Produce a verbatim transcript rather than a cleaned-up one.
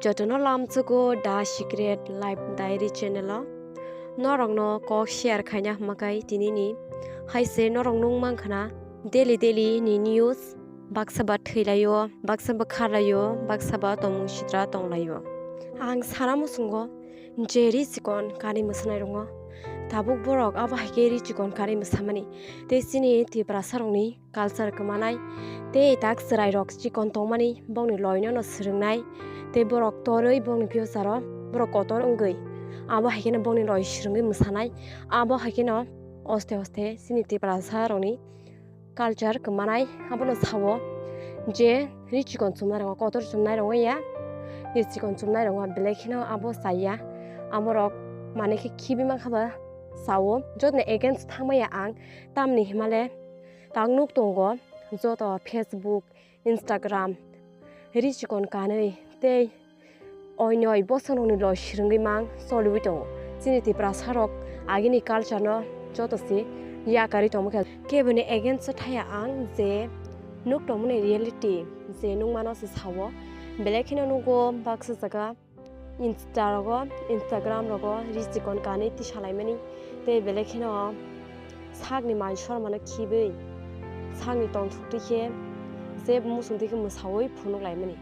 Jotono lamsogo The Secret Life Diary channel o. Norokno kok share khaina hwmakai tinini. Haise norok nung mankha na daily daily ni news. Baksa ba thwilaio, baksa ba kharlaio, baksa ba tongmung sitra tonglaio. Ang sana muchungo je ri chikon kanwi mwsanai rongo. Tabuk borok abo hai khe ri chikon kanwi mwsamani. Tei chini Tiprasa rokni culture kwmanai, tei tak chwrairok chikon tongmani bongni loino no swrwngnai, tei borok torwi bongni future o borok kotor wngwi abo hai kheno bongni loi swrwngwi mwsanai, abo hai kheno oste oste chini Tiprasa rokni culture kwmanai abono sao je ri chikon chumnai rongo kotor chumnai rongo ya, ri chikon chumnai rongo belai kheno abo chaya, amorok manwi khe khibi mankha ba sao, jotoni against thangmaya ang, tamni himale. Tang nuk tongo joto Facebook, Instagram, ri chikon kanwi tei oinoi bosongrokni loi swrwngwi mang choliwi tongo. Chini Tiprasa rok agini culture no joto se yakarwi tongma khe keboni against o thaya ang je nuk tongmani reality je nukmano se sao. Belai kheno nugo baksa jaga Insta rogo, Instagram rogo ri chikon kanwi tisalaimani tei belai kheno sakni mai sormano khibwi sakni tongthok twi khe je muchung twi khe mwsawi phunuk laimani.